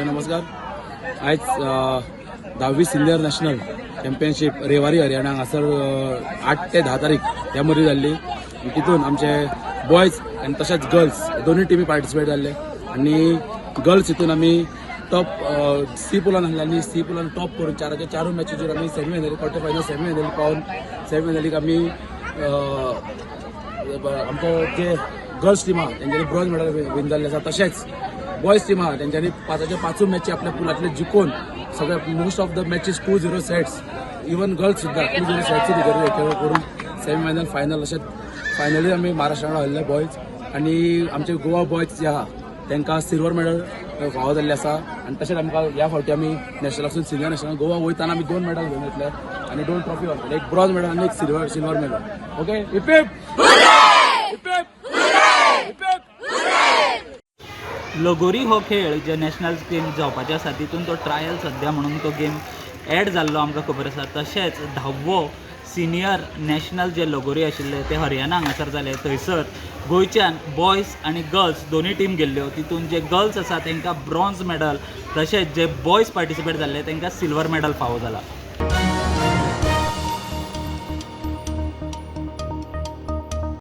नमस्कार. आयज 10वी senior national championship Rewari, Haryana हांगासर 8 ते 10 तारीख ह्या मदीं जाल्ली. तितून आमचे बॉयज आनी तशेंच गर्ल्स दोनूय टिमी पार्टिसिपेट जाल्ले आनी गर्ल्स हितून आमी टॉप सी पुलान आसले आनी सी पुलान टॉप करून चाराच्या चारूय मॅचीचेर आमी semi final, quarter final, semi finally पावन सेमी फायनलीक आमी आमचे जे गर्ल्स टीम आहा तेंच्यांनी ब्रॉन्ज मेडल विन जाल्ले आसा. तशेंच बॉयज टीम आहा तेंच्यांनी पांचाच्या पांचूय मॅची आपल्या पुलांतले जिखून सगळे most of the matches 2-0 sets, even girls सुद्दां 2-0 सेट्स भितर खेळ करून सेमी फायनल, फायनल, अशें फायनली आमी महाराष्ट्रान हरले बॉयज. आनी आमचे गोवा बॉयज जे आहा तांकां सिल्वर मेडल फावो जाल्ले आसा. आनी तशेंच आमकां ह्या फावटी आमी नॅशनलासून सिनियर नॅशनल गोवा वयताना आमी दोन मेडल घेवन येतले आनी दोन ट्रॉफी व्हरतले, एक ब्रॉन्ज मेडल आनी एक silver medal. Okay, hip hip hip hip hip. लगोरी हो खेळ जे नॅशनल गेम जावपाचे आसा, तितून तो ट्रायल सद्या म्हणून तो गेम एड जाल्लो आमकां खबर आसा. तशेंच 10वो सिनियर नॅशनल जे लगोरी आशिल्ले ते हरियाणा हांगासर जाले. थंयसर गोंयच्यान बॉयज आनी गर्ल्स दोनूय टीम गेल्ल्यो. तितून जे गर्ल्स आसा तांकां ब्रॉन्ज मेडल, तशेंच जे बॉयज पार्टिसिपेट जाल्ले तांकां सिल्वर मेडल फावो जाला.